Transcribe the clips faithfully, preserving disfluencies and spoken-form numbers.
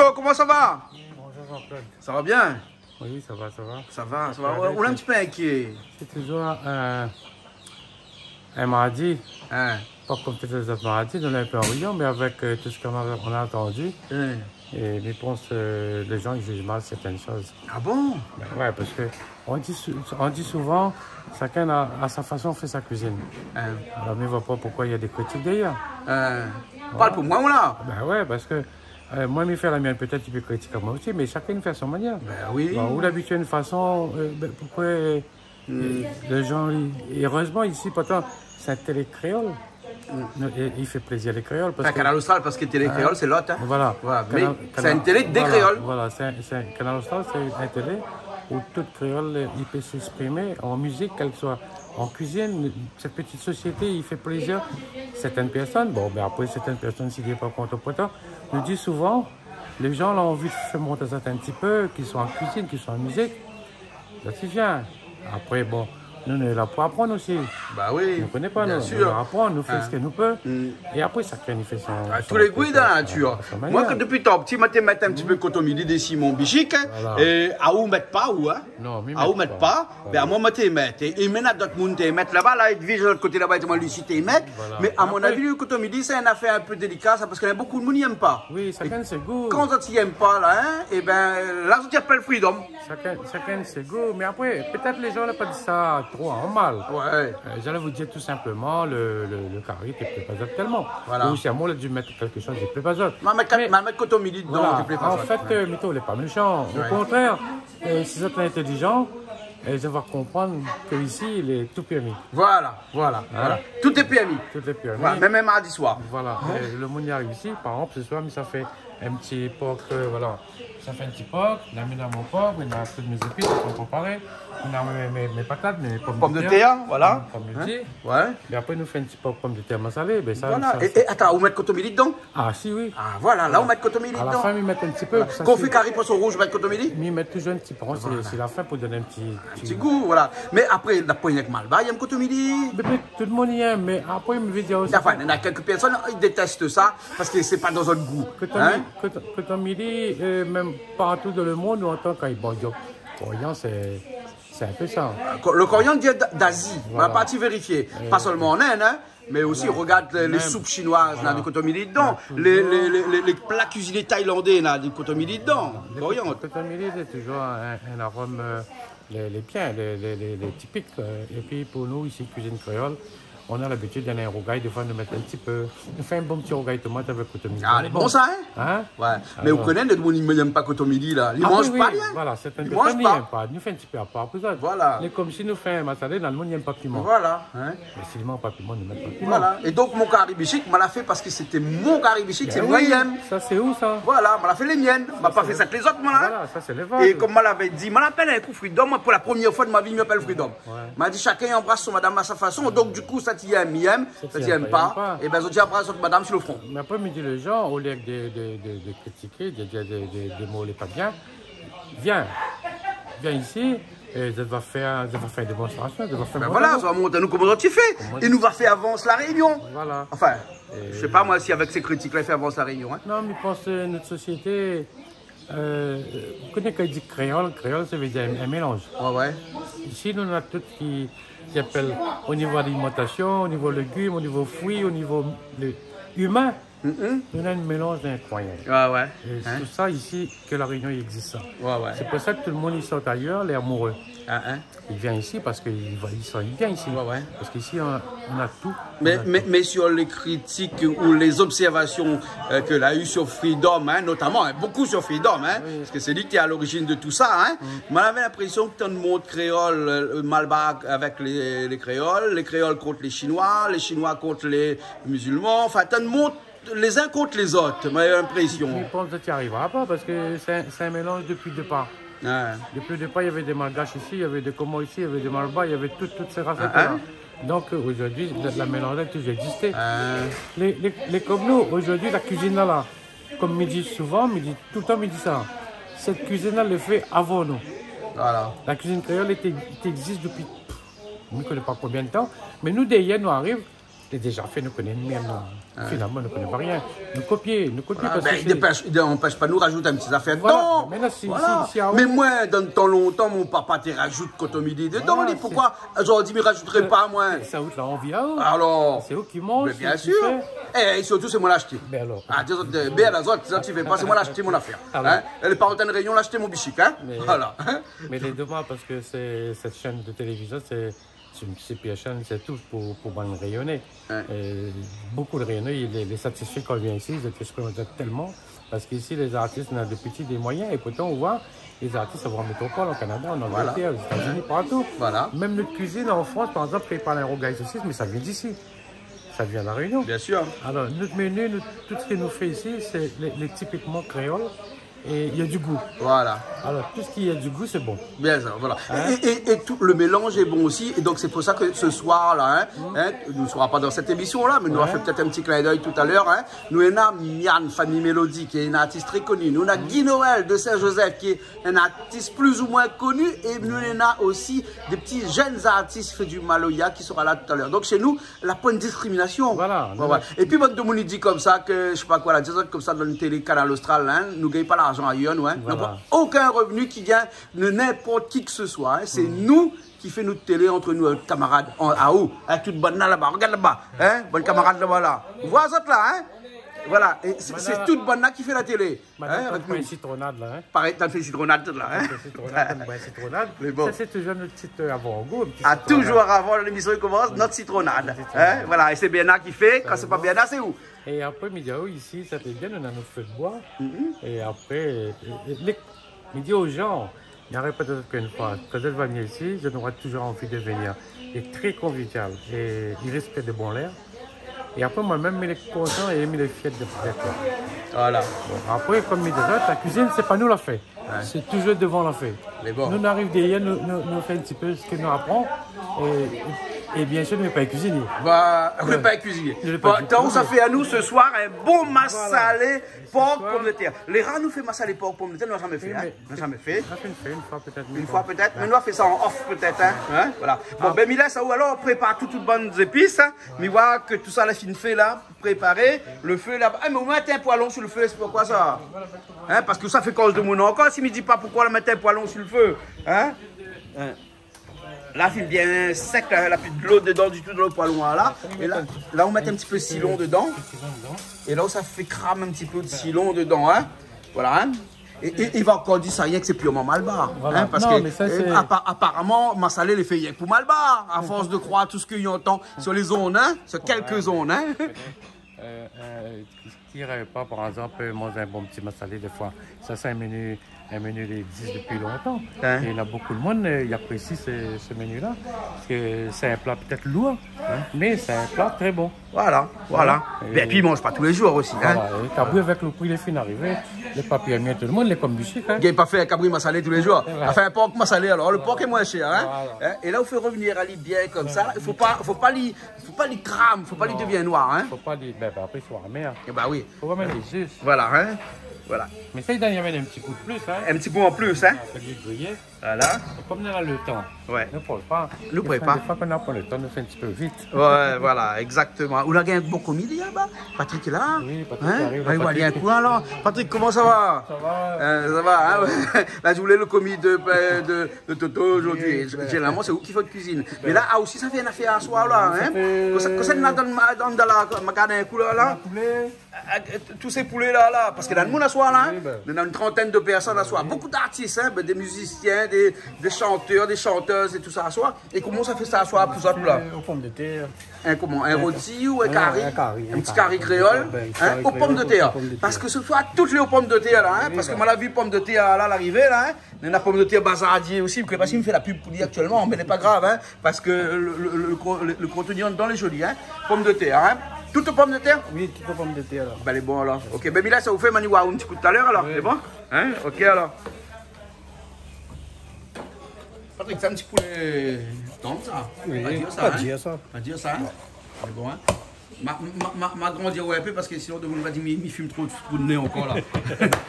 Oh, koman sa va? Bonjour Jean-Claude. Sa va bien? Oui, sa va, sa va. Sa va, sa va. Ou lé in ti pé inkié. Sé toujour in, in mardi. Hin. Pa konm tout lé zot mardi, nou lé in pé an réinion, mé avèk, euh, tout sak nou la antandi, hin, é mi pans, euh, lé jan i jij mal sèrtin shoz. Ah bon? Bin ouais, parske on di sou-, on di souvan, shakinn a, a sa fason fé sa kuizine. Hin. Alor, mi voi pa poukoi néna dé kritik dèrièr. Hin. Parl pou moin, la. Bin ouais, parske, euh, moin, mi fé la mienne, pétèt i pé kritik amoin osi, mé shakinn i fé a son manièr. Bin oui. Bon, ou labitid in fason, euh, bin, poukoi, euh, lé jan, i, érèzman, isi, pourtan, sé in télé kréol. Mm. Non, é, i fé plézir lé kréol, parske Kanal Austral, parske télé kréol, sé lot, hin. Voilà. Voilà, mé sé in télé dé kréol. Voilà, sé in, sé in, Kanal Austral, sé in télé ousa tout kréol, euh, i pé s'éksprimé an mizik, kèl ke soi an kuizine. Sèt ti sosiété i fé plézir sèrtin pèrsone. Bon, bin, apré, sèrtin pèrsone, si lé pa kontan, pourtan, nou di souvan, lé jan la anvi fé mont azot in ti pé, ki soi an kuizine, ki soi an mizik. Sa i vien. Apré, bon, nou, nou lé la pou aprann osi. Bah oui, bien sûr. Nou koné pa, nou, nou aprann, nou fé sak nou pé. Hin. É apré, shakinn i fé son, son, tout lé gou dan la natir. Moin, kan, dopi tan pti, moin té mèt in ti pé koton mili dési mon bishik, hin. Voilà. É aou mèt pa, ou, hin? Non, mi mèt pa. Aou mèt pa. Voilà. Bin, amoin, moin té mèt. É, é mintnan, dot moun té mèt laba, la, Edwige, lot koté laba, i di amoin, li osi té mèt. Voilà. Mé a mon avi, lo koton mili, sé in afèr in pé délika, sa, parske néna bonpé moun i èm pa. Oui, shakinn sé gou. É kan zot i èm pa, la, hin, é bin, la, zot i apèl Freedom. Shakinn, shakinn sé gou, mé apré, pétèt lé jan la pa di sa tro an mal. Ouais. Euh, j'allais vous dire tout simplement, le, le, le kari té plé pa zot tèlman. Voilà. Ou si amoin la di mèt kèlkshoz i plé pa zot. Ma mèt, mé ma mèt koton mili dedan, voilà, i plé pa zot. An fèt, euh, mi trouv lé pa méshan. Ouais. O kontrèr, euh, si zot lé intélijan, euh, zot va konprann ke isi, lé tout pèrmi. Voilà, voilà, voilà. Tout lé pèrmi. Tout lé pèrmi. Voilà, mèm, mèm mardi soir. Voilà. Hin? Euh, lo moun i ariv isi, par égzanp, se soir, mi sa fé in ti por, euh, voilà. Sa fé in ti por, la mi néna mon por, mi néna tout mé zépis, mi sa préparé. Mi néna mé, mé, mé patat, mé pomdetèr. Pomdetèr, voilà. Hin, pomdetèr. Ouais. É apré, nou fé in ti por pomdetèr masalé, bin sa, voilà. Sa, é, é atann, ou mèt koton mili dedan? Ah, si, oui. Ah, voilà, la, ou mèt koton mili dedan. A la fin, mi mèt in ti pé, voilà. Sa, kan ou fé kari poison rouz, ou mèt koton mili? Mi mèt toujour in ti pé, sé, voilà, sé la fin pou donn in ti, in ti gou, voilà. Mé apré, na poin rienk Malbar i èm koton mili. Mé, mé tout lo moun i èm, mé apré, mi vé dir osi, anfin, néna kèlk pèrsone i détès sa, parske sé pa dan zot gou. Koton mi-, hin? Koton, koton mili, euh, mèm partou dan lo monn, ou antann kan i manz koriann, sé, sé in pé sa. Ko-, lo koriann i vien d-, d'Azi. Voilà. Nou la parti vérifié. Euh, pa sèlman an Inde, hin, mé osi, voilà, rogard lé, lé soup shinoiz, mèm, na, voilà, di koton mili dedan. Na toujour lé, lé, lé, lé, lé pla kuiziné tailandé, na di koton mili dedan. Voilà. Koriann. Koton mili, sé toujour in, in arom, euh, lé, lé bien, lé, lé, lé, lé tipik, euh, épi pou nou, isi, kuizine kréol, nou na labitid, dan in rougay, défoi, nou mèt in ti pé, nou fé in bon ti rougay tomat avèk koton mili. Ah, lé bon, sa, hin? Hin? Ouais. Mé alor, ou koné, lo moun i èm pa koton mili, la. Li manz pa, oui, hin. Voilà, sèrtin pèrsone i èm pa. Nou fé in ti pé apar pou sa. Voilà. Mé konm si nou fé in masalé, na lo moun i èm pa piman. Voilà, hin. Mé si li manz pa piman, nou mèt pa piman. Voilà. É donk, mon kari bishik, moin la fé parske sété mon kari bishik, sé moin i èm. Bin oui, sa, sé ou, sa? Voilà, moin la fé lé mienn. Sa, sé lé, moin la pa fé sak lézot, moin, la. Voilà, sa, sé lé vot. É konm moin lavé di, moin la apèl in kou Freedom, moin, pou la promièr foi de ma vi, mi apèl Freedom. Ouais. Ma di, shakinn i anbras son madam a sa fason. Donk, di kou, sat i èm, i èm. Sat i èm pa, i èm pa. Sat i èm pa, ébin, zot i anbras zot madam si lo fron. Mé apré, mi di lé jan, olié de, de, de, de kritiké, de, de, de, de mo lé pa bien, vien. Vien isi, é zot va fé, zot va fé in démonstrasion, zot va fé in bon travay. Bin voilà, sa va mont anou koman zot i fé. Koman i fé. É nou va fé avans La Rényon. Voilà. Anfin, mi koné pa, moin, si avèk sé kritik-la, i fé avans La Rényon, hin. Non, mi pans, euh, nout sosiété, euh, ou koné kan i di kréol, kréol, sa i vé dir in, in mélanz. Ouais, ouais. Isi, nou na tout ki, ki apèl o nivo alimantasion, o nivo légim, o nivo frui, o nivo lé, imin. Mm. Nou na in mélanz d'inkroyab. Ouais, ouais. É hin, tout sa isi, ke La Rényon i égzis sa. Ouais, ouais. Sé pou sa ke tout lo moun i sort ayèr, lé amouré. Ah, hin. I vien isi parske i voi, i san bien isi. Ouais, ouais. Parske isi, nou, nou na tout. Mé, nou na tout. Mé, mé sur lé kritik ou lé zobsèrvasion, euh, ke la u sur Freedom, hin, notaman, hin, bonpé sur Freedom, hin, oui, parske sé li ki lé a lorizin de tout sa, hin. Mm. Moin lavé linprésion ke tan d'moun kréol, euh, Malbar avèk lé, lé kréol, lé kréol kont lé Shinoi, lé Shinoi kont lé mizilman, anfin, tan d'moun lé zin kont lé zot, moin na linprésion. Mi pans ke sa i arivra pa, parske sé in, sé in mélanz dopi lo dépar. Ouais. Dopi lo dépar, navé dé Malgash isi, navé dé Komor isi, navé dé Malbar, navé tout, tout sé ras-la. Ah, hin? Donk, euh, zordi, la, la mélanz-la la toujour égzisté. Ah. Lé, lé, lé konm nou, zordi, la kuizine la, la, konm mi di souvan, mi di toultan, mi di sa, sèt kuizine-la lé fé avan nou. Voilà. La kuizine kréol lété, lété égzis dopi, pff, mi koné pa konbien d'tan, mé nou, dèrièr, nou ariv, Sé déza fé, nou koné mèm, non. Finalman, nou koné pa rien. Nou kopié, nou kopié. Ah, parske ben, i sé anpèsh, i anpèsh pa nou razout in ti zafèr dedan. Voilà. Mé non, si, si, si, ah oui. Mé moin, dan tan lontan, mon papa té razout koton mili dedan. Voilà, li, sé poukoi zordi mi razoutré pa, moin ? Sa ou la anvi, ah, oh. Alor, sé ou ki manz, sé ou ki fé. Mé bien sir. É sirtou, sé moin la ashté. Ben alor. Ah, di azot, ben, azot, sa, ti vé pa, sé moin la ashté mon afèr. Ah ouais. Hein ? É lé pa antrin rényon la ashté mon bishik, hein ? Voilà. Mé lé domaz parske sé, sèt shèn de télévizion, sé, sé, sé pir shèn, sé tout pou, pou bann Rényoné. Ouais. É bonpé de Rényoné, lé, lé satisfé kan i vien isi, i èsprim tèlman. Parske isi, lé zartis, néna de pti, de moiyin, é pourtan, ou voi, lé zartis i sava an métropol, an Kanada, an Anglétèr, Ozetazini, partou. Voilà. Mèm nout kuizine an Frans, par égzanp, kan i parl in rougay sosis, mé sa i vien d'isi. Sa i vien La Rényon. Bien sir. Alor, nout meni, nout, tout sak nou fé isi, sé lé, lé tipikman kréol. É néna du gou. Voilà. Alor, tout sak néna du gou, sé bon. Bien sir, voilà. Hein ? É, é, é tout le mélanz lé bon osi. É donk, sé pou sa ke se soir la, hein, hein, nou sra pa dan sèt émision la, mé nou va fé pétèt in ti klin d'èy talèr, hein. Nou néna Miane, Fanny Mélodie, ki lé in artis trè koni. Nou néna Guy Noël de Saint-Joseph, ki lé in artis plis ou moin koni. É nou néna osi de pti jenn artis ki fé du maloya ki sra la talèr. Donk, shé nou, la poin diskriminasion. Voilà, voilà. Épi bann demoun i di konmsa ke, mi sé pa koi, la di azot konmsa dan in télé Kanal Austral, hein, nou gingn pa larzan ayèr, nou, hein. Voilà. Nou pran okin revni ki vien de ninport ki ke se soi, hein. Sé nou ki fé nout télé ant nou, avèk kamarad, an, aou, avèk tout bann la laba, rogard laba, hein, bann kamarad laba la. Ou voi azot la, hein ? Voilà, é sé, sé tout bann la ki fé la télé. Hein, avèk nou. Parèy, tann fé sitronad la, hein ? Tann fé sitronad, tann boir sitronad. Mé bon. Sa, sé touzour nout ti, euh, avan-gou, in ti sitronad. Ah, touzour avan lémision i komans, nout sitronad. Nout sitronad. Hein ? Voilà, é sé Bernard ki fé, kan sé pa Bernard, sé ou ? É apré, mi di aou, isi, sa té bien, nou néna nout fé d'boi. É apré, euh, euh, lé, mi di o jan, i arèt pa d'èt k'in foi. Kan zot i vien isi, zot nora touzour anvi de vnir. Lé trè konvivial, é i réspèk de bon lèr. É apré, moin mèm, mi lé kontan é mi lé fièr de, d'èt la. Voilà. Bon, apré, konm mi di azot, la kuizine, sé pa nou la fé. Ouais. Sé touzour dovan la fé. Mé bon. Nou, nou ariv dèrièr, nou, nou, nou fé in ti pé sak nou aprann. É, é bien sir, nou lé pa kuizinié. Bah, nou lé pa kuizinié. Nou lé pa du tou. Bon, donk, sa fé anou se soir in bon masalé por pomdetèr. Lé rar nou fé masalé por pomdetèr, nou la zamé fé, hein. Oui, mé Nou la zamé fé. Nou la fé in foi pétèt, mé bon. In foi pétèt, mé nou va fé sa an off pétèt, hein. Hein, voilà. Bon, ben, mi lès aou alor prépar tout, tout bann zépis, hein. Mi voi ke tout sa la fine fé la, préparé. Le fé la, ah, mé ou mèt in poilon su le fé, sé poukoi sa ? Hein, parske sa fé koz demoun ankor, si mi di pa poukoi la mèt in poilon su le fé, hein. Hein. La, fine bien sèk, la, la pi dolo dedan ditou dan le poilon la. É la, la, ou mèt in ti pé silon dedan. É la, sa fé kram in ti pé de silon dedan, hein. Voilà, hein. É, é, é va ankor di sa, rienk sé pirman malbar, hein, parske, euh, apa-, aparaman, masalé lé fé rienk pou malbar, a fors de kroir tout sak i antann su lé zond, hein, su kèlk zond, hein. Ouais, mé, euh, euh, ki rèv pa, par égzanp, euh, manz in bon ti masalé défoi. Sa, sé in meni, in meni lé i égzis dopi lontan. Hein ? É néna bonpé de moun, euh, i aprési se, se meni la. Parske sé in pla pétèt lour, hein, mé sé in pla trè bon. Voilà, voilà. Hein ? É pi, i manz pa tou lé zour osi, hein. Voilà, é kabri avèk le pri lé fine arivé, lé pa pir, mé tout le moun lé konm bishik, hein. Gingn pa fé in kabri masalé tou lé zour. Ouais. Anfin, in por masalé alor. Le por lé moin shèr, hein. Voilà. Hein ? É la, ou fé revnir ali bien konmsa. I fo pa, fo pa li Fo pa li kram, fo pa li devien noir, hein. Fo pa li, ben, ben, apré, i sra amèr. Eh ben oui. Fo amenn lé zis. Voilà, hein. Voilà. Mé sa, i donn, i amenn in ti gou de plis, hein. In ti gou an plis, hein. Apré, li griyé. Voilà. É konm nou néna le tan, nou prépar. Nou prépar. Défoi, kan nou na pa le tan, nou fé in ti pé vit. Ouais, voilà, exactement. Ou la gingn bon komi laba. Patrick lé la. Oui, Patrick i ariv la. Hein ? Alé, Patrick. Voir ali in kou alor. Patrick, koman sa va ? Sa va. Euh, sa va, hein ? La, mi voulé le komi de, de, de Toto zordi. Zénéralman, sé ou ki fé la kuizine. Mé la, ah, osi, sa fé in afèr aswar la, hein ? Sa fé... Kosa, kosa néna dan, dan, dan la, ma gard in kou la, la. Poulé. Ah, ah, tout sé poulé la, la. Parske néna demoun aswar la, hein ? Oui, ben. Néna in trantèn de pèrsone aswar. Oui. Bonpé d'artis, hein ? Ben, dé mizisien, dé, dé shantèr, dé shantèz é tout sa aswar. É koman sa fé sa aswar pou zot la ? Sé o pomdetèr. In koman ? In roti ou in kari ? In kari, in ti kari kréol, hein, o pomdetèr. O pomdetèr. Parske se soir, tout lé o pomdetèr la, hein, parske moin la vi pomdetèr la, larivé la, hein. Néna pomdetèr bazardié osi, mi koné pa si mi fé la pub pou li aktièlman, mé lé pa grav, hein, parske le, le, le, le gro, le, le gro tonyon dan lé zoli, hein. Pomdetèr, hein. Tout o pomdetèr ? Oui, tout o pomdetèr la. Ben, lé bon alor. Ok, ben, mi lès aou fé, ma ni oir aou in ti kou talèr alor, lé bon ? Hein ? Ok alor. Patrick, sé in ti poulé tann sa. Oui, pa dir sa, hein. Pa dir sa. Pa dir sa, hein. Mé bon, hein. Ma, ma, ma, ma grandi in pé parske sinon, demoun va di, mi, mi fim tro, tro de né ankor la.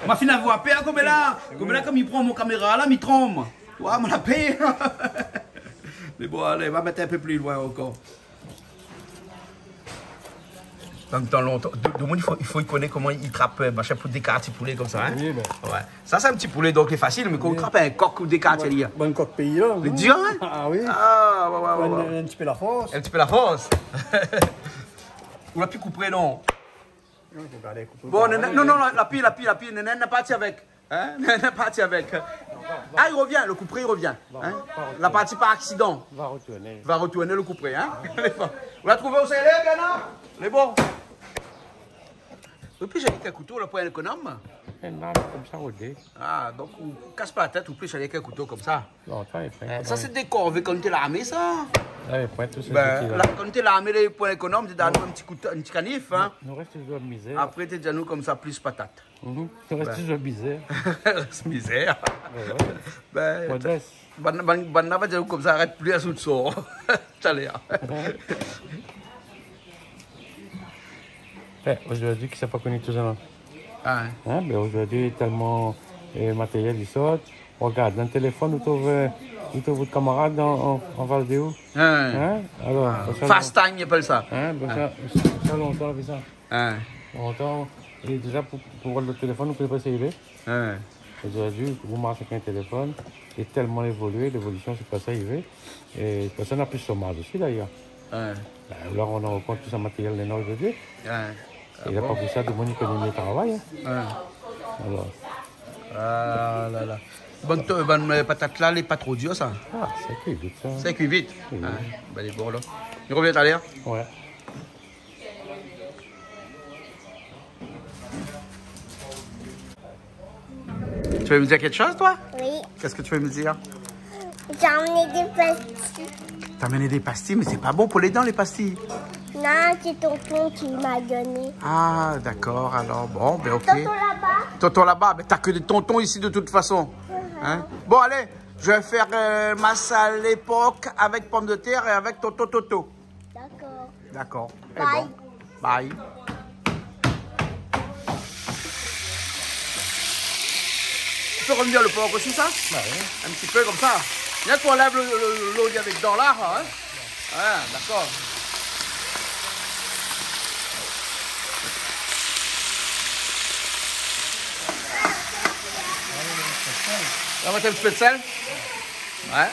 Ma fine avoir pèr, konm la, konm la, konm i pran mon kaméra la, mi tranm. Wa, moin la pèr. Mé bon, alé, va mèt in pé pli loin ankor. Dann tan lontan, de, de moun, i fo, i fo i koné koman i trap, euh, machin pou dékar ti poulé konmsa, hein ? Oui, ben. Ouais. Sa, sé in ti poulé, donk, lé fasil, mé kan ou trap in kok ou dékar ali, hein. Bon, kok péi, la, hein ? Lé dir, hein ? Ah oui. Ah, ouais, ouais, ouais, ouais. In, in ti pé la fors. In ti pé la fors. Ou la pi koupé, non ? Non, fo gardé koupé. Bon, non, non, non, la, la pi, la pi, la pi, non, non, la parti avèk. Hein ? Lé parti avèk. Ah, i rovien, lo koupré i rovien. Hein ? La parti par aksidan. Va retourné. Va retourné lo koupré, hein ? Ou la trouvé ousa i lé, Bernard ? Lé bon. Ou pé alé èk in kouto, la, pou in ékonom ? Eh non, konmsa, rodé. Ah, donk, ou kas pa la tèt, ou pé alé èk in kouto konmsa. Non, sa, lé vré. Eh, sa, sé dé korvé kan té larmé, sa. Ah, lé vré, tout sé... Ben, zouti la, kan té larmé, lé pou in ékonom, té done anou in ti kouto, in ti kanif, hein. Nou, nou rès touzour mizèr. Apré, té di anou konmsa, plis patat. Mhm. Rès touzour bizèr. Rès mizèr. Ouais, ouais. Ben, modès. Bann, bann, bann la va dir konmsa, arèt pli a sou sor. Talèr. Ouais. Eh, ozordi, kisa pa koni tousa, non ? Ah, ouais. Hein, ben, ozordi, tèlman, euh, matérièl i sort. Rogard, dann téléfone, ou trouv, euh, ou trouv out kamarad an, an, an Val-d'Out. Ouais. Hein ? Alor, ah, sa, FaceTime, i apèl sa. Hein, ben, ah, sa, sa, lontan, la vi sa. Hein. Lontan, é déza pou, pou voir lo téléfone, ou pé pa sérié. Hein. Ozordi, ou marsh èk in téléfone, lé tèlman évolié, lévolision, sé pa sa i vé. É pèrsone na pli somaz osi, dayèr. Hein. Ben, la, ou rann kont tout sa matérièl néna ozordi. Hein. É la, ah bon ? Pa pou sa, domoun i koné myé travay, hein. Hein. Alor. Ah la la. Bann to-, bann, euh, patat la, lé pa tro dir, sa. Ah, sa i kui vit, sa. Sa i kui vit. Oui. Ah, ben, lé bon, la. I rovien talèr. Ouais. Tu veux me dire quelque chose, toi ? Oui. Qu'est-ce que tu veux me dire ? J'ai emmené des pastilles. T'as amené des pastilles, mais c'est pas bon pour les dents, les pastilles. Non, c'est tonton qui m'a donné. Ah, d'accord, alors, bon, ben, ok. Tonton là-bas. Tonton là-bas, mais t'as que des tontons ici de toute façon. Mhm. Hein ? Bon, allez, je vais faire, euh, massalé porc avec pomme de terre et avec tonton Toto. D'accord. D'accord. Eh bon. Bye. Bye. Tu peux revenir le porc aussi, ça ? Bah oui. Un petit peu comme ça. Viens qu'on lave le, le, le, l'eau avec dans là, hein ? Ah, d'accord. On va mettre un petit peu de sel. Ouais.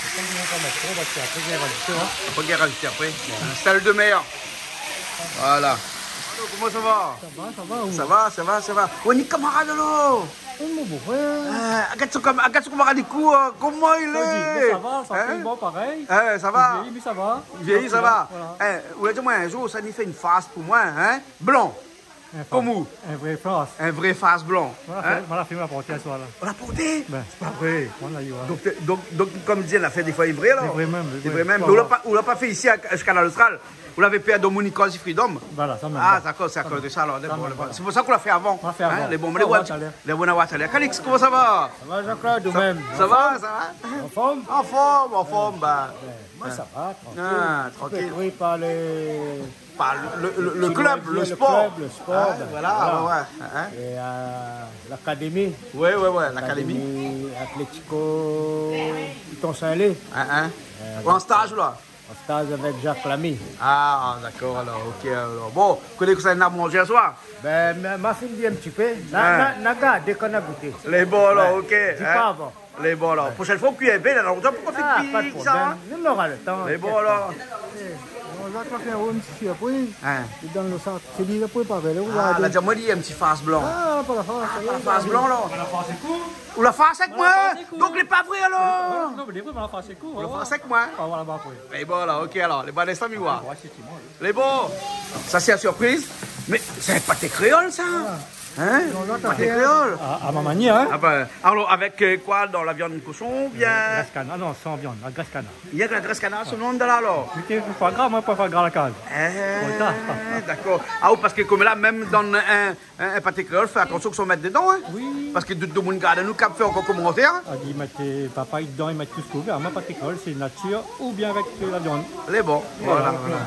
Fo pa mèt tro, parske apré, i sa rajouté, hein. Apré, i sa rajouté apré. Sel de mer. Voilà. Alor, koman sa va ? Sa va, sa va, oui. Sa va, sa va, sa va. Ou ni kamarad, alor ? Oui, mon beau-frère. Eh, agard son kam-, agard son kamarad, li kour, hein. Koman i lé ? Sa va, sa va, bon, parèy. Hein ? Eh, sa va ? Li vièyi, mé sa va. Li vièyi, sa va. Voilà. Eh, ou la di amoin in zour, sa ni fé in fars pou moin, hein ? Blan. In fars. Kom ou ? In vré fars. In vré fars blan. Voilà, hein ? Voilà, fé, voilà, porté aswar la. Ou la porté ? Ben, sé pa vré. Donk, donk, donk, kom di, la fé défoi, lé vré, alor. Lé vré mèm, lé vré. Lé vré mèm. Mé ou la pa, ou la pa fé isi a, a Kanal Austral. Ou lavé pèr de Monica Freedom. Voilà, sa mèm. Ah, d'accord, c'est à cause de ça, alors. Sa mèm, voilà. C'est pour ça qu'on l'a fait avant. On l'a fait avant. Hein, les bons, les... Au revoir, tout à l'heure. Calix, comment ça va ? Ça va, Jean-Claude, ou mèm ? Ça va, ça va ? En forme ? En forme, en forme, bah. Ben, moi, ça va, tranquille. Ah, tranquille. Un peu pris par les... Par le, le, le, le club, le sport. Le club, le sport, ben, voilà, ouais, ouais, hein. Et, euh, l'académie. Ouais, ouais, ouais, l'académie. L'académie Atlético Piton Saint-Lé. Hein, hein. Euh, en stage, là. En stage avec Jacques Lamy. Ah, d'accord, alors, ok, alors. Bon, kosa ou la manzé aswar ? Ben, ma, ma fine di in ti pé. Na, na, na gardé, kan na gouté. Lé bon, alors, ok, hein. Di pa avan. Lé bon, alors. Prochaine fois, ou kui in pé, la, ou pé kui sa, hein. Ah, pas de problème. Nou nora le tan, t'inquiète pas. Lé bon, alors. Eh, nou va fé in ti surpriz. Hein. Li done lo sak. Sé li la préparé, la, ou va... Ah, la di amoin, li, in ti fars blan. Ah, pa la fars, pa la fars blan, la. Ou la fars èk moin ? Donk, lé pa vré, alor. Non, mé lé vré, mé la fars èk ou, la fars èk moin. Ah, voilà, bah, oui. Lé bon, la, ok, alor. Lé bon, lès sa mi voir. Ouais, sé ti moin, oui. Lé bon. Sa, sé la surpriz. Mé sé in paté kréol, sa. Voilà. Hein ? Non, la, paté kréol. À, à ma manière, hein. Ah ben, alors, avec, euh, quoi, dans la viande cochon, ou bien ? Euh, graisse canard, non, sans viande, la graisse canard. Néna la grès kanar, sé lo non de la, alor. Mé té fo foie gras, moin, pa foie gras la kaz. Eh, d'accord. Ah, ou, parske kom la, mèm dan in, in, in paté kréol, fé atansion kosa ou mèt dedan, hein. Oui. Parske de, de moun i gard anou, k'ap fé ankor komantèr, hein. Ah, i mèt, euh, papay dedan, i mèt tout sak i vé. Moin, paté kréol, sé natir oubien avèk, euh, la viann. Lé bon, voilà, voilà.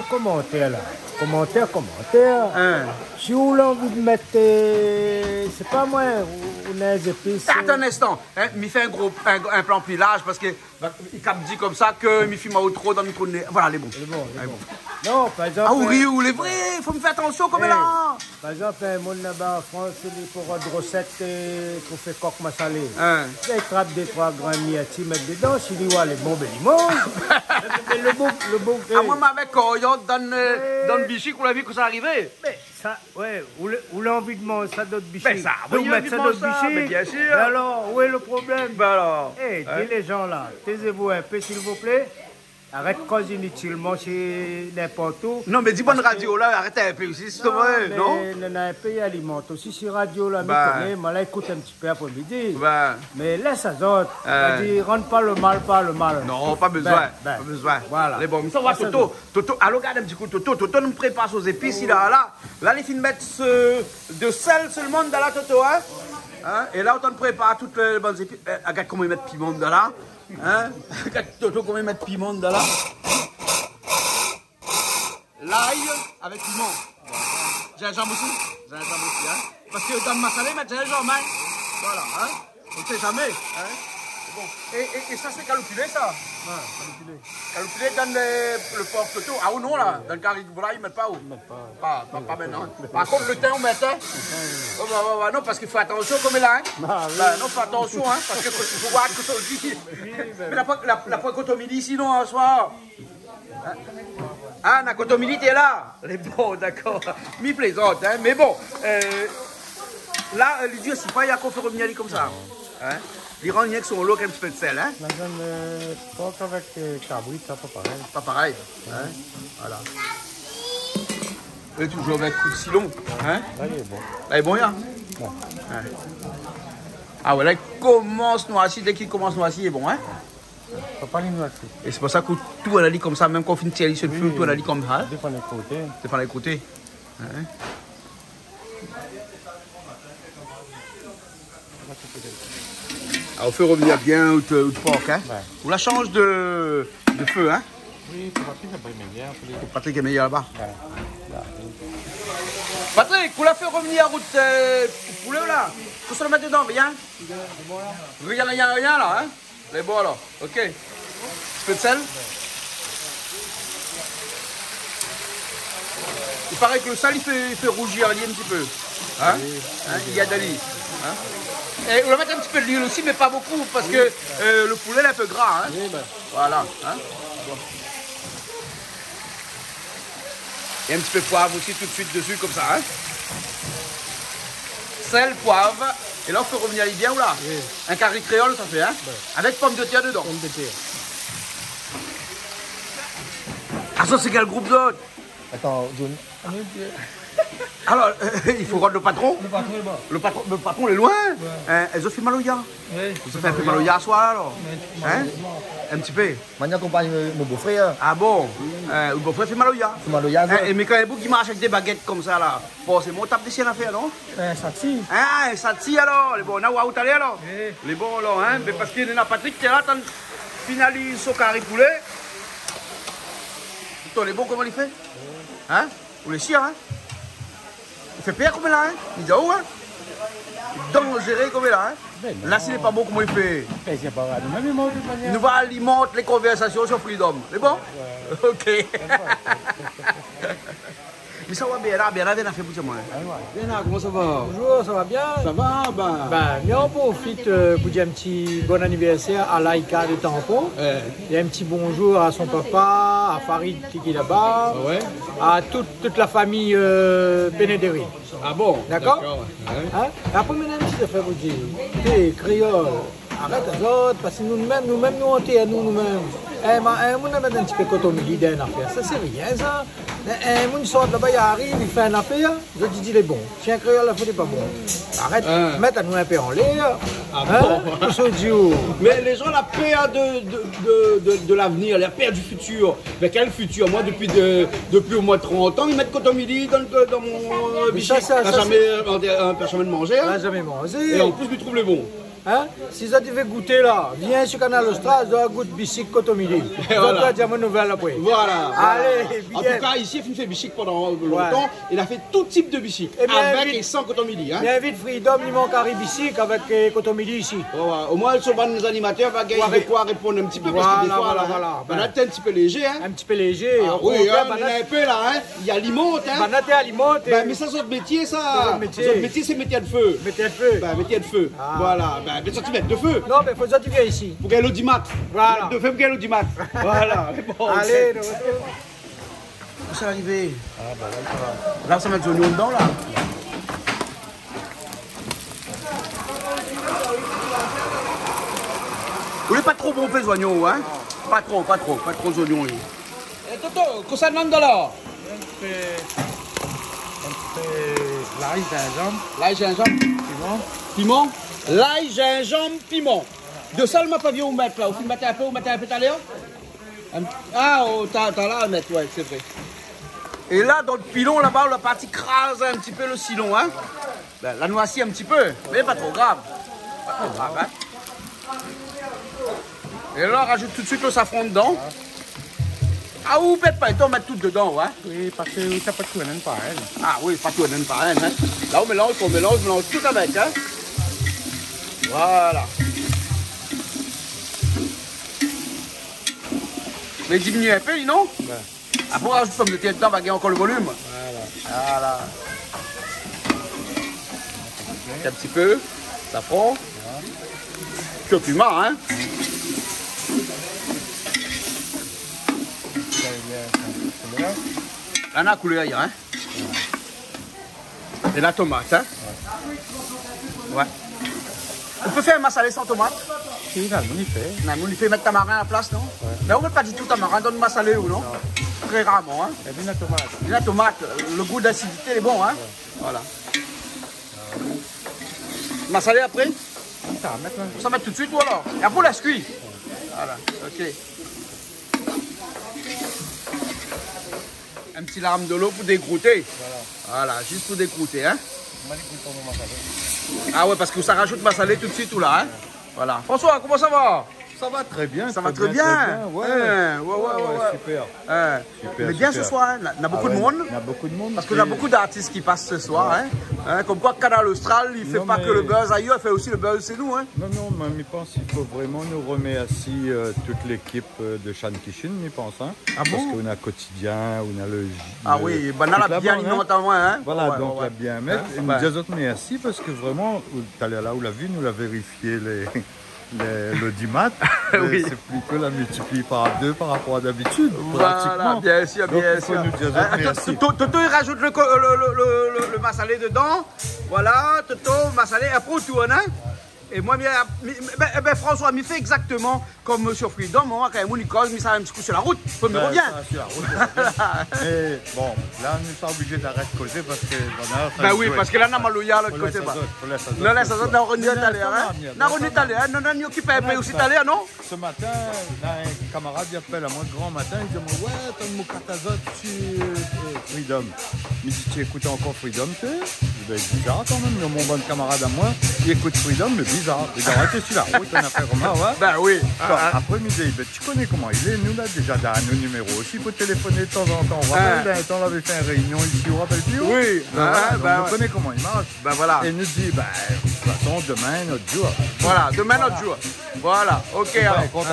Komantèr la. Komantèr, komantèr. Hein. Si ou la anvi de mèt, euh, sé pa moin, ou, ou néna zépis, euh. Atann in instan, hein, mi fé in gro, in, in plan pli larz parske, ba, i kap di konmsa ke mi fim aou tro dan mikro. Voilà, lé bon. Lé bon, lé bon. Non, par égzanp, ah, ou ri, euh, ou lé vré, fo mi fé atansion konm, eh, la. Par égzanp, in moun laba an Frans, li pou rod rosèt, euh, pou fé kok masalé. Hein. Li trap dé troi grin mirti, mèt dedan, si li oi lé bon, bin li manz. Mé lo boug, lo boug, ah, eh, moin, avèk koriann dan, euh, dan bishik, ou la vi kosa la arivé. Mé sa, ouais, ou lé, ou la anvi de manz sa dan out bishik. Bin sa, oui, ou mèt sa dan out bishik. Mé biensir. Mé alor, ousa lé lo problèm ? Bin alor, eh, hein, di lé zan la, tézé-vou in pé, silvouplé. Arèt koz initilman, sé ninport ou. Non, mé di bann radio la, arèt in pé osi, si ou vé, non ? Parske, non, mé néna in pé i alimant osi, si radio la, mi koné, ma la ékout in ti pé apré-midi. Bin. Mé lès azot, euh, di, rann pa lo mal par lo mal. Non, pa bezoin, bin, pa bezoin. Voilà. Lé bon, mé sa va, Toto, Toto, alon gard in ti kou, Toto, Toto, nou prépar son zépis, la, la. La, li fine mèt se, de sèl solman dan la, Toto, hein ? Hein ? É la, ou tann prépar tout lé, lé bann zépis. Eh, gard koman li mèt piman dan la. Hein ? Gard Toto koman li mèt piman dan la. Lay avèk piman. Zinzanm osi. Zinzanm osi, hein. Parske dan masalé, mèt zinzanm, hein. Voilà, hein. On sait jamais, hein. Bon. É, é, é sa, sé kaloupilé, sa ? Ouais, kaloupilé. Kaloupilé dan lo, lo por, Toto. Ah, ou non, la. Dan kari volay, i mèt pa, ou ? I mèt pa. Pa, pa, pa mintnan. Par kont, lo tin, ou mèt, hein. Ouais, ouais. Oh, ba, ba, ba, non, parske fo atansion konm la, hein. Ah, oui. Ba, non, fo atansion, hein, parske fo, fo voir kosa ou di. Oui, bin. Mé la pa, la, la pa kotomili, sinon, in soir. Ah, na kotomili té la. Lé bon, dakor. Mi plézant, hein, mé bon, euh, la, euh, li di osi pa, i fo fé rovnir ali konmsa. Hein ? Li rann rienk son lo, in ti pé de sèl, hein ? La viann, euh, por avèk, euh, kabri, sa pa parèy. Pa parèy, hein ? Voilà. É toujour avèk kou d'silon, hein ? La, lé bon. La, lé bon, ya ? Ouais. Hein. Ah ouais, la, li komans noirsi, dé k'i komans noirsi, lé bon, hein ? Fo pa li noirsi. É sé pou sa ke tou, ou la di konmsa, mèm kan ou fine tir ali su lo fé, oui, tou, ou la di konmsa, hein ? Dépan lé koté. Dépan lé koté. Hein ? Ah, ou fé rovnir bien out, out por, hein ? Ouais. Ou la shanj de, de fé, hein ? Oui, pou Patrick, sa va mèt bien, pou li. Pou Patrick lé méyèr laba. Ouais. Patrick, ou la fé rovnir out, euh, poulé, la ? Kosa ou la mèt dedan, rien ? Rien, rien, rien, la, hein ? Lé bon, alor. Ok. In ti pé de sèl. I paré ke lo sèl, i fé, i fé rouzir ali in ti pé. Hein ? Oui. Hein, i èd ali. Hein ? É ou la mèt in ti pé de luil osi, mé pa bokou, parske, oui, euh, lo poulé lé in pé gra, hein ? Oui, bin. Voilà, hein ? Bon. É in ti pé poiv osi tout suit dési, konmsa, hein. Sèl, poiv, é la, ou fé rovnir ali bien, ou la. Oui. In kari kréol, sa fé, hein. Ouais. Avèk pomdetèr dedan. Pomdetèr. Ah, sa, sé kèl group, zot ? Atann, John. Alor, euh, i fo rod lo patron. Lo patron lé loin. Lo patron, lo patron lé loin. Ouais. Hein, é zot i fé maloya. Oui. Zot i fé in pé maloya aswar, alor. Oui, hein ? Malérezman. In ti pé. Mé mi akonpagn, euh, mon bofrèr. Ah bon ? Euh, out bofrèr i fé maloya ? Fé maloya, hein, sa. É mé kan in boug i marsh avèk dé bagèt konmsa la, forséman ou tap dési in afèr, non ? In satsi. Ah, in satsi alor. Lé bon, na ou talèr alor. Oui. Lé bon alor, hein. Mé parske néna Patrick té la, tann finaliz son kari poulé. Tann, lé bon, koman li fé ? Hein ? Ou lé sir, hein ? I fé pèr konm la, hein ? Mi di aou, hein ? Danzéré konm la, hein ? Bin non. La, si lé pa bon, koman i fé ? Bin, sé pa grav. Nou mèm, nou mont, de tout manièr. Nou va alimant lé konvèrsasion su Freedom. Lé bon ? Ouais. Ok. Mé sa va, Bernard, Bernard, vien la fé pou moin, hein. Ah ouais. Bernard, koman sa va ? Bonjour, sa va bien ? Sa va, ba. Bin, mi an profit, euh, pou dir in ti bon anivèrsèr à Laïka de Tampon. Ouais. É in ti bonjour à son papa, à Farid, ki, ki lé laba, ah ouais, à tout, tout la famiy, euh, Pénédéry. Ah bon ? Dakor ? Dakor, ouais. Hein ? Apré, mi néna in ti zafèr pou dir. Té, kréol, arèt azot, parske nou mèm, nou mèm, nou antèr anou, nou mèm. Eh, ma, eh, moun la mèt in ti pé kotomili dan in afèr. Sa, sé rien, sa. Eh, eh, moun i sort laba, i ariv, i fé in afèr, zot i di lé bon. Si in kréol la fé, lé pa bon. Arèt, hein, mèt anou in pé anlèr. Ah bon ? Hein ? Pou sa di ou. Mé lé zan la pèr de, de, de, de, de l'avenir, la pèr du futur. Mé kèl futur ? Moin, dopi de, dopi omoin trant an, mi mèt kotomili dan, dan mon, euh, bishik. Mé sa, sa, sa, zamé, sé, euh, pèrsone la manzé, hein. La zamé manzé. É an plis, mi trouv lé bon. Hein ? Si zot i vé gouté la, vien si Kanal Austral, zot i gout bisik koton mili. Zot i di amoin nouvèl apré. Voilà, voilà. Alé, bien. An tou ka, isi, li la fine fé bisik pandan lontan. Li la fé tout tip de bisik, avèk é san koton mili, hein. Mi invit Freedom, li mank Harry bisik avèk, euh, koton mili isi. Voilà. Omoin, son bann animatèr va gingn de koi réponn in ti pé, parske défoi, voilà, la, hein, banna té in ti pé lézé, hein. In ti pé lézé. Ah oui, hein, banna té in pé la, hein. I alimant, hein. Banna té alimant. Bin, mé sa, sé zot métié, sa. Sé zot métié. Zot métié, sé métié de fé. Métié de fé. Bin, métié de fé. Ah. Voilà. Bin, mé sa, ti mèt de fé. Non, mé fo sa, ti vien isi. Pou gingn lodimat. Voilà. Mèt de fé pou gingn lodimat. Voilà. Bon, alé, nou artrouv. Ousa la arivé ? Ah, bah là, ça va. La, sa mèt zoignon dedan, la. Ou lé pa tro bon fé zoignon, hein ? Pa tro, pa tro, pa tro zoignon, oui. Eh, Toto, kosa ou mèt dedan la ? In pé, in pé lay, zinzanm. Lay, zinzanm. Piman. Piman. Lay, zinzanm, piman. De sèl, ma pa vi ou mèt la. Ou fine mèt in pé, ou mèt in pé talèr ? Ah, oh, ta, ta la mèt, ouais, sé vré. É la, dan le pilon, laba, la parti kraz in ti pé le silon, hein. Bin, la noisi in ti pé, mé pa tro grav. Pa tro grav, hein. É la, rajout tout de suit le safran dedan. Ah, ou pèt pa, i fo mèt tout dedan, ouais. Oui, parske sa pa tourn pa, hein. Ah oui, pa tourn pa, hein. La, ou mélanz, ou mélanz, ou mélanz tout avèk, hein. Voilà. Mé diminu in pé, non ? Ouais. Apré, ou rajout pomdetèr dedan, va gingn ankor le volim. Voilà. Voilà. In ti pé, safran. Ti pé piman, hein. Sa, i lé, sa, koulèr. La, na koulèr, hein. É la tomat, hein ? Ouais. Ouais. Ou pé fé in masalé san tomat ? Si, na moun i fé. Na moun i fé, mèt tamarin a la plas, non ? Ouais. Mé ou mèt pa ditou tamarin dan le masalé, ou non ? Non. Tré rarman, hein ? É pi la tomat. É la tomat, le gou d'asidité lé bon, hein ? Ouais. Voilà. Masalé apré ? Sa, mèt la. Sa mèt tout de suit, ou alor ? É apré, ou lès kui. Voilà, OK. In ti larm dolo pou dégrouté. Voilà. Voilà, zis pou dégrouté, hein. Ma dégrout pa mon masalé. Ah ouais, parske sa rajout masalé tout de suit, ou la, hein. Voilà. François, koman sa va ? Ça va très bien, ça va très bien. Ouais, ouais, ouais, super. Hein, super, super. Mé bien ce soir, hein, na, na bonpé de moun. Ah ouais, na bonpé de moun. Parske na bonpé d'artis ki pas ce soir, hein. Hein, konm koi Kanal Austral, i fé pa ke le buzz ayèr, i fé osi le buzz shé nou, hein. Non, non, mé mi pans i fo vréman nou remèrsié, euh, tout lékip, euh, de Shan Kitchen, mi pans, hein. Ah bon ? Parske nou na Quotidien, nou na le, ah oui, le, banna la bien alimanté amoin, hein. Voilà, donk la bien mèt. É nou di azot mèrsi parske vréman, ou, talèr la, ou la vi, nou la vérifié lé, lé, lodimat. Oui. Mé sé plito la miltipli par dé par rapor a d'abitid, pratikman. Voilà, bien sûr, bien sûr. Donk i fo nou di azot mèrsi. Toto, Toto, i rajout le ko-, le, le masalé dedan. Voilà, Toto, masalé, apré ou tourn, hein. É moin, mi, mi, bin, é bin, François, mi fé égzaktoman konm Monsieur Freedom, moin, kan in moun i koz, mi sava in ti kou sur la rout, apré mi rovien. Bin, sa, sur la rout, ou rovien. Mé bon, la, nou lé oblizé d'arèt kozé parske, bon, la, bin oui, parske la, na maloya lot koté, fo lès azot, fo lès azot. Non, lès azot, na revien talèr, hein. Na revien talèr, hein. Non, non, ni okip in pé osi talèr, non ? Ce matin, na in kamarad i apèl amoin gran matin, i di amoin, « Ouais, tann mon kat azot sur, euh, Freedom. » Mi di, « Ti ékout ankor Freedom, té ? » Mi di, « Bin, bizar kan mèm, néna mon bann kamarad amoin i ékout Freedom, mé bizar. » Mé dan la, té sur la rout, ou la fé remark, ouais. Bin oui. Bon, apré, mi di, « Bin, ti koné koman i lé, nou la déza dan nout niméro osi, fo téléfoné tazantan. Ou rapèl, dan le tan, nou lavé fé in réinion isi, ou rapèl pi, ou ? Oui. Bin voilà, donk nou koné koman i marsh. Bin voilà. É nou di, bin, de tout fason, domin, in ot zour. Voilà, domin, in ot zour. Voilà, OK, alor. Bon,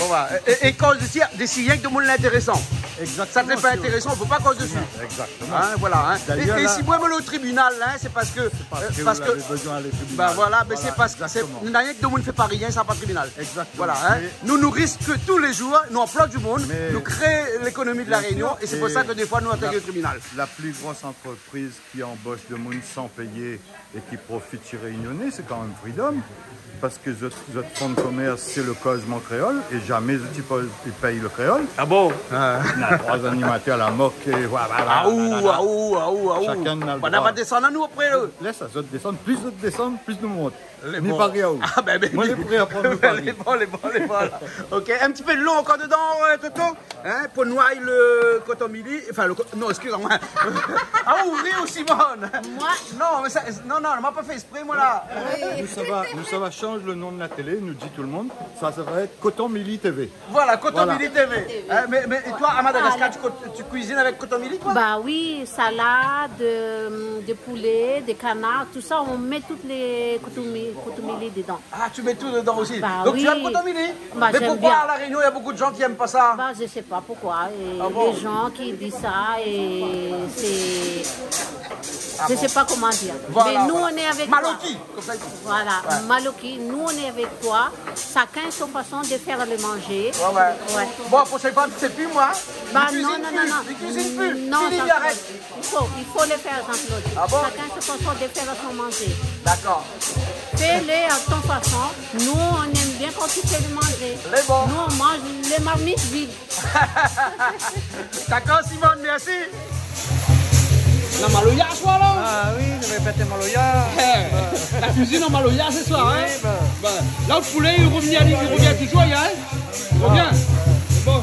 voilà. É, é, é koz isi, isi, rienk demoun intérésan. Égzaktoman. Sa té pa intérésan, i fo pa koz desi. Non, égzaktoman. Hein, voilà, hein. D'ayèr, é, é si moin mi lé o tribinal, hein, sé parske, sé parske, euh, parske ou lavé bezoin alé o tribinal. Bin voilà, mé sé parske sé, égzaktoman, na rienk demoun i fé pa rien, sa pa tribinal. Égzaktoman. Voilà, hein. Mé nou, nou risk tou lé zour, nou anploy demoun, nou kré lékonomi de La Rénion, é sé pou sa ke défoi nou atèk o tribinal. Bien sûr. É la, la pli gro antrepriz ki anbosh demoun san péyé é ki profit si Rényoné, sé kan mèm Freedom, parske zot, zot fon de komèrs, sé le kozman kréol, é zamé zot i poz, i pèy le kréol. Ah bon ? Euh, na Trois animateurs, la moquette, voilà, voilà, aou, voilà, voilà. Aou, aou, aou. Chacun a le droit. Bon, nou va désann anou apré, le. Lès azot désann, plis zot i désann, plis nou i mont. Lé bon. Ni paré aou. Ah, ben, ben, moin lé pré a pran mon pari. Lé bon, lé bon, lé bon, la. Ok, in ti pé dolo ankor dedan, euh, Toto, hein, pou noyé le koton mili, enfin, le ko-, non, excusez-moi. Ah, ou ri, Simone. Moin ? Non, mé sa, non, non, ma pa fé ésprè, moin, la. Oui. Nou, sa va, nou, sa va shanj le nom de la télé, nou di tout le monde, sa, sa va èt Koton Mili TV. Voilà, Koton Mili TV. Voilà. Hein, mais, mais et toi, à Madagascar, tu co-, tu cuisines avec Koton Mili, toi ? Bah oui, salade, euh, de poulet, de canard, tout ça, on met toutes les koton mi-, Koton Mili dedans. Ah, tu mets tout dedans aussi. Bah oui. Donc tu aimes Koton Mili ? Bah, j'aime bien. Mais pourquoi à La Réunion, il y a beaucoup de gens qui aiment pas ça ? Bah, je sais pas pourquoi. Et les gens qui disent ça, et c'est, je sais pas comment dire. Ah bon ? Voilà, voilà. Mais nous, on est avec toi. Maloki. Konmsa i di. Voilà, ouais. Maloki, nous on est avec toi. Chacun son façon de faire le manger. Ouais, ouais. Ouais. Bon, la prochaine fois, tu sais plus, moi. Bah, non, non, non, non. Je cuisine plus, je cuisine plus. Non, fini, Jean-Claude, arrête. Il faut, il faut le faire, Jean-Claude. Ah bon ? Chacun son façon de faire son manger. D'accord. Fais-le à ton façon. Nous, on aime bien quand tu fais le manger. Lé bon. Nous, on mange les marmites vides. Dakor, Simone, mèrsi. Na maloya aswar la. Ah oui, nou va fé maloya. Eh, la kuizine an maloya se soir, hein. Oui, ben. Ben, la, le poulet, il revient, il revient toujours, hein. Il revient. Ah. Bon.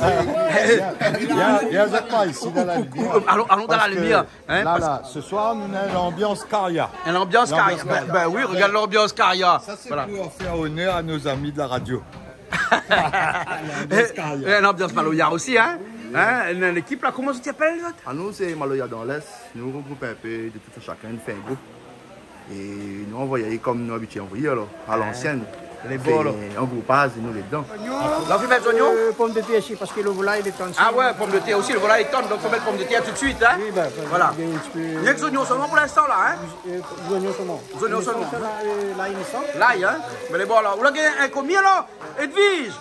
Vien, vien, vien, vien par isi, dan la limièr. Alon, alon dan la limièr. Hein, la, la, se soir, nou néna lanbians karia. Lanbians karia. Ben, ben oui, regard lanbians karia. Voilà. Sa, sé pou fé onèr a nos amis de la radio. Lanbians karia. É, é lanbians maloya osi, hein. Hein, lékip la, koman i apèl, zot ? Ah, nou, sé Maloya dans l'Est. Nou regroup in pé de tout shakinn, nou fé in group. É nou anvoy konm nou abitié anvoy, alor, a lansièn. Lé bon, alor. Fé an groupaz, nou lé dedan. La, ou fé mèt zoignon ? Euh, pomdetèr osi, parske le volay lé tann. Ah ouais, pomdetèr osi, le volay lé tann, donk fo mèt pomdetèr tout de suite, hein. Oui, ben, voilà. Néna zoignon solman pou linstan la, hein. Euh, zoignon solman. Zoignon solman. Mé sa, euh, lay, mé sa. Lay, hein. Mé lé bon, alor. Ou la gingn in komi, alor ? Edwige,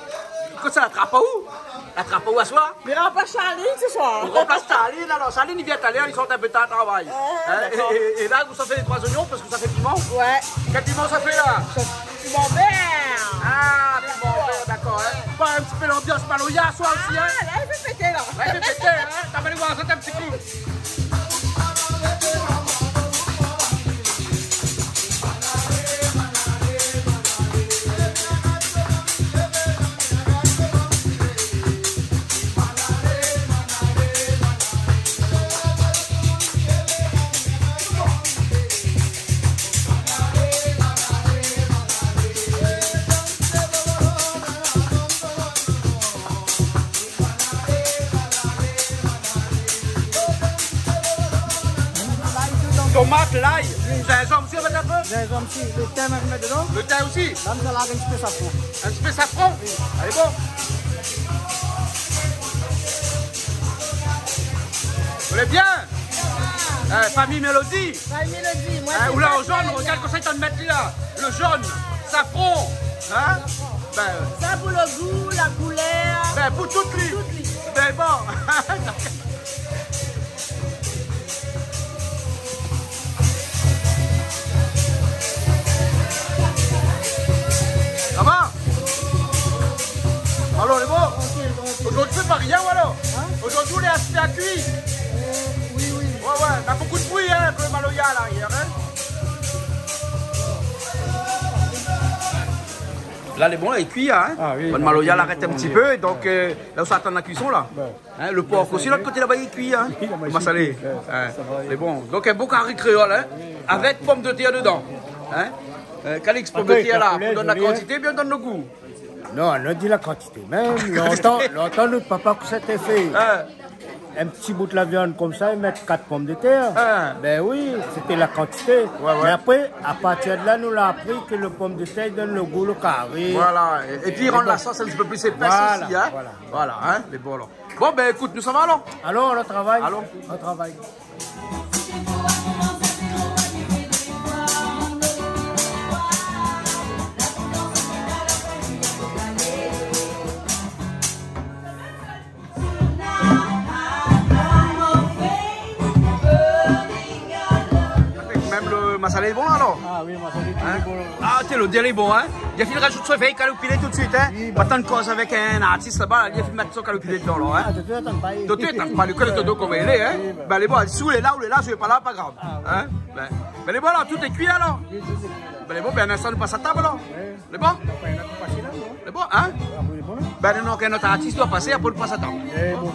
kosa la trap aou ? La trap aou aswar ? Mi ranplas Charline se soir. Ou ranplas Charline, alor. Charline i vien talèr, li sort in pé tar travay. Ah, dakor. Hein, é, é, é la, ou sa fé lé troi zoignon parske sa fé piman. Ouais. Kèl piman sa fé la ? Sa, piman vèr. Ah, piman vèr, dakor, hein. Bon, in ti pé lanbians maloya aswar osi, hein. Ah, la, i fé pété, la. La, i fé pété, hein. T'as mal voir sa, t'as un petit coup. Tomat, lay, zinzanm osi, ou mèt in pé ? Zinzanm osi, le tin, ou mèt dedan ? Le tin osi ? La, nou sa larg in ti pé safran. In ti pé safran ? Oui. Alé, bon. Ou lé bien ? Eh, fami Mélodie. Fami Mélodie, moin sé... Hein, ou la, o zone, regard kosa i tann mèt li la. Le jaune, safran, hein ? Safran. Ben, sa pou le gou, la koulèr. Ben, pou tout li. Pou tout li. Ben, bon. Sa va ? Alor, lé bon ? Tranquille, tranquille. Zordi, ou fé pa rien, ou, alor ? Hein ? Zordi, ou lé asté a kui ? Euh, oui, oui. Ouais, ouais, na bonpé de bri, hein, avèk le maloya la, yèr, hein. La, lé bon, la, li kui, hein. Ah oui, bon, la, maloya, li arèt in ti pé, donk, euh, la, ou sa atann la kuison, la. Ouais. Hein, le por osi, lot koté laba, li kui, hein. Oui, la masalé. Masalé. Ouais, sa va, oui. Mé bon, donk, in bon kari kréol, hein, avèk pomdetèr dedan. Hein ? Euh, Calix, pomdetèr la, apré, pou donn la kantité, bien donn le gou. Non, nou di la kantité. Mèm lontan, lontan, nout papa, kosa té fé ? Hein ? In ti bout la viann konmsa, i mèt kat pomdetèr. Hein ? Ben oui, sété la kantité. Ouais, ouais. Mé apré, a partir de la, nou la apri ke le pomdetèr i donn le gou, le kari. Voilà. É, épi, i rann la sos in ti pé pli épès osi, hein. Voilà, voilà. Voilà, hein, lé bon, alor. Bon, ben, ékout, nou sava, alor ? Alon, o travay. Alon. O travay. Mèm le Masalé lé bon la, alor ? Ah oui, masalé lé bon. Ah, té lo, lé bon, in ? Li la fine razout son vèy kaloupilé tout suit, in ? Oui, ba. Pa tann koz avèk in artis laba, li la fine mèt son kaloupilé dedan la, in ? Ah, tout suit, atann pa. Tout suit, atann pa, lo kèl, tout koman i lé, in ? Oui, ba. Bin, lé bon, si ou lé la, ou lé la, si ou lé pa la, pa grav. Ah, oui. In ? Bin, bin, lé bon, alor, tout lé kui, alor ? Oui, tout lé kui, la. Bin, lé bon, bin, in instan, nou pas a tab, alor. Oui. Lé bon ? Apré, nou pas la, non ? Lé bon, in ? Ah, oui, lé bon, la. Bin, non, non, k'in ot artis i doi pasé, apré, nou pas a tab. Lé bon.